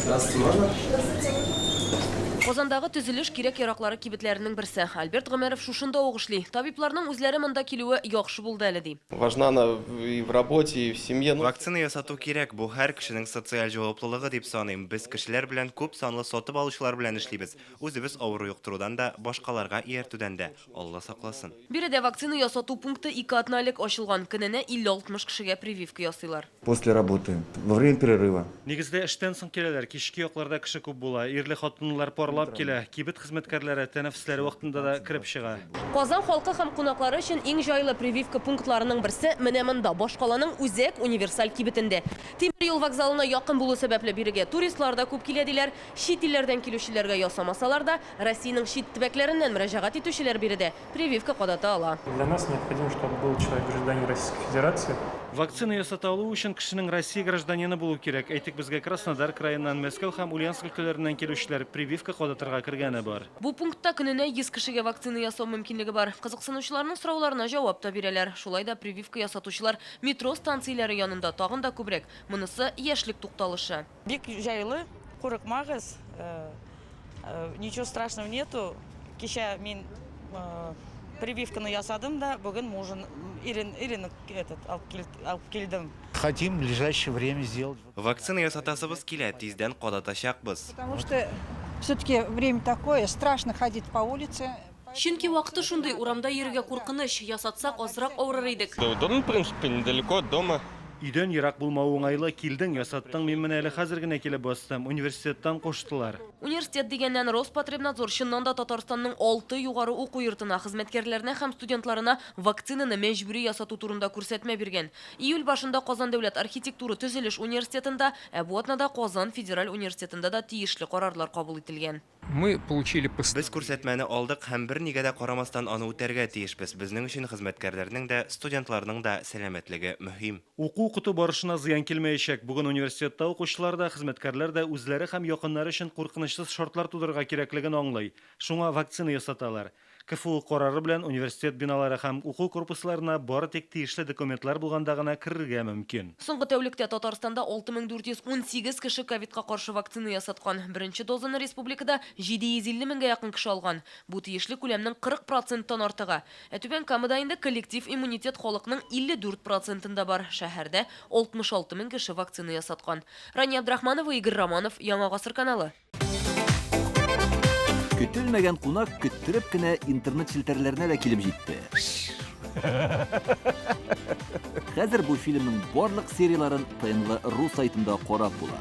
Здравствуйте, можно? Казандагы төзелеш кирәк-яраклары кибетләренең берсе. Альберт Гомәров шушында ук эшли. Табибларның үзләре монда килүе яхшы булды әле, ди. Важна она и в работе, и в семье. Ну, Вакцина ясату кирәк, бу һәр кешенең социаль җаваплылыгы дип саныйм. Без кешеләр белән, күп санлы сатып алучылар белән эшлибез. Үзебез авыру йоктырудан да, башкаларга ияртүдән дә Алла сакласын. Биредә вакцина ясату пункты ике атна элек ачылган. Көненә 50-60 кешегә прививка ясыйлар. После работы, во время перерыва. Нигездә эштән соң киләләр, кичке якларда кеше күп була. Ирле-хатынлылар парлап килә, кибет хезмәткәрләре тәнәфесләре вакытында да кереп чыга. Казан халкы һәм кунаклары өчен иң җайлы прививка пунктларының берсе менә монда, башкаланың үзәк универсаль кибетендә. Тимер юл вокзалына якын булу сәбәпле бирегә туристлар да күп килә, диләр. Чит илләрдән килүчеләргә ясамасалар да, Россиянең чит төбәкләреннән мөрәҗәгать итүчеләр биредә прививка кадата ала. Для нас необходимо, чтобы был человек гражданин Российской Федерации. Вакцина ясата алу өчен кешенең Россия гражданины булу кирәк. Әйтик, безгә Краснодар краеннан, Мәскәү һәм Ульяновск өлкәләреннән килүчеләр прививка кадатырга кергәне бар. Бу пунктта көненә 100 кешегә вакцина ясау мөмкинлеге бар. Кызыксынучыларның сорауларына җавап та бирәләр. Шулай да прививка ясатучылар метро станцияләре янында тагын да күбрәк. Монысы, Яшьлек тукталышы. Бик җайлы, курыкмагыз, ничего страшного нету. Кичә мин прививканы ясадым да, бүген мужын, ирен, ирен этот алып килдем. Хотим в ближайшее время сделать. Вакцина ясатасыбыз килә, тиздән кадатачакбыз. Потому что все-таки время такое, страшно ходить по улице. Чөнки вакыты шундый, урамда йөрергә куркыныч, ясатсак, азрак авырыр идек. Да удобно, в принципе, недалеко от дома. Өйдән ерак булмавы уңайлы, килдең, ясаттың, мин менә әле хәзер генә килеп бастым, университеттан куштылар. Университет дигәннән, Роспотребнадзор чыннан да Татарстанның алты югары уку йортына хезмәткәрләренә һәм студентларына вакцинаны мәҗбүри ясату турында күрсәтмә биргән. Июль башында Казан дәүләт архитектура-төзелеш университетында, ә бу атнада Казан федераль университетында да тиешле карарлар кабул ителгән. Мы получили Без күрсәтмәне алдык һәм бернигә дә карамастан аны үтәргә тиешбез. Безнең өчен хезмәткәрләрнең дә, студентларның да сәламәтлеге мөһим. Уку-укыту барышына зыян килмәячәк. Бүген университетта укучылар да, хезмәткәрләр дә үзләре һәм якыннары өчен куркынычсыз шартлар тудырырга кирәклеген аңлый. Шуңа вакцина ясаталар. КФУ карары белән университет биналары һәм уку корпусларына бары тик тиешле документлар булганда гына керергә мөмкин. Соңгы тәүлектә Татарстанда 6418 кеше ковидка каршы вакцина ясаткан. Беренче дозаны республикада 750 меңгә якын кеше алган. Бу тиешле күләмнең 40 проценттан артыгы. Ә Түбән Камада инде коллектив иммунитет халыкның 54 процентында бар. Шәһәрдә 66 мең кеше вакцина ясаткан. Рания Абдрахманова, Игорь Романов, Яңа гасыр каналы. Көтелмәгән кунак көттереп кенә интернет челтәрләренә дә килеп җитте. Хәзер бу фильмның барлык серияләрен ТНВ ру сайтында карап була.